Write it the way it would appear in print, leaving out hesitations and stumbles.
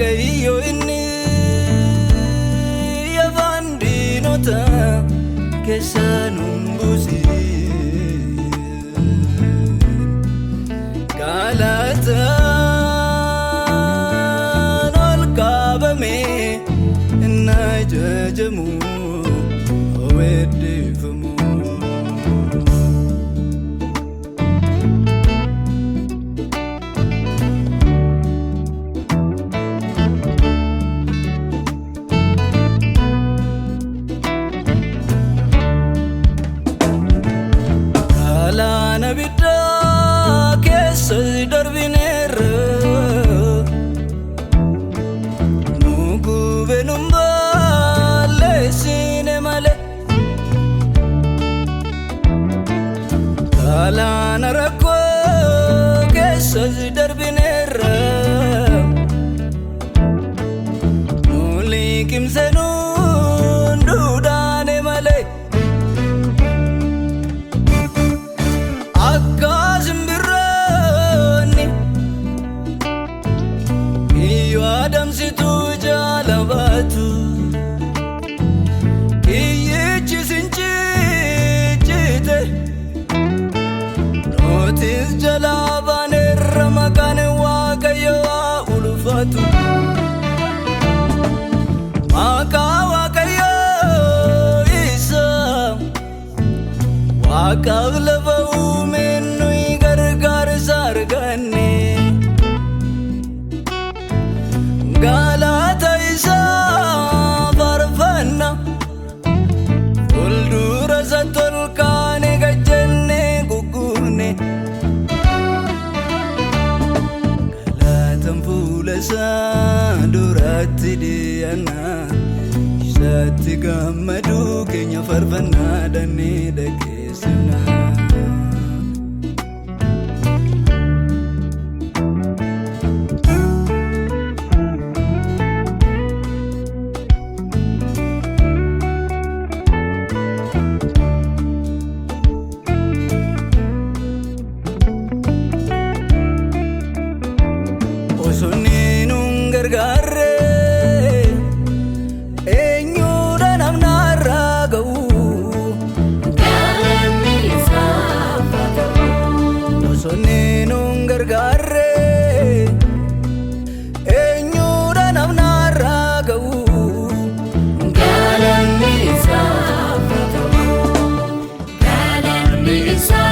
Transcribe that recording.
Waaqayyo inni afaan diinota keessa nun buusin. Galataan ol kaabamee inni ajajamu weeddifamu. Galaana biddaa keessa darbineerra. Nu gube nun balleessine malee. Galaana rakkoo keessa darbineerra. Nu liqimse nun duudhaane malee. Akka simbirroonni kiyyoo adamsitu jaala baatu. Kiyyichi sinciccite nutis jalaa baaneerra maqaan Waaqayyo haa ulfaatu. Maqaa Waaqayyo isa Waaqaaf lafa uumeen nuyi gargaarsa arganne. Galata isaa faarfanna. Fuuldura isa tolkaane gajjennee gugguune. Galatan fuula isaa duratti dhiyaanna. Isatti gammaduu keenya faarfannaa dhannee dhageessifna. Osoo inni nun gargaarre eenyudha namnaarraa ga'u? Galanni isaaf haa ta'u. Osoo inni nun gargaarre eenyudha namnaarraa ga'u? Galanni isaaf haa ta'u. Galanni isaaf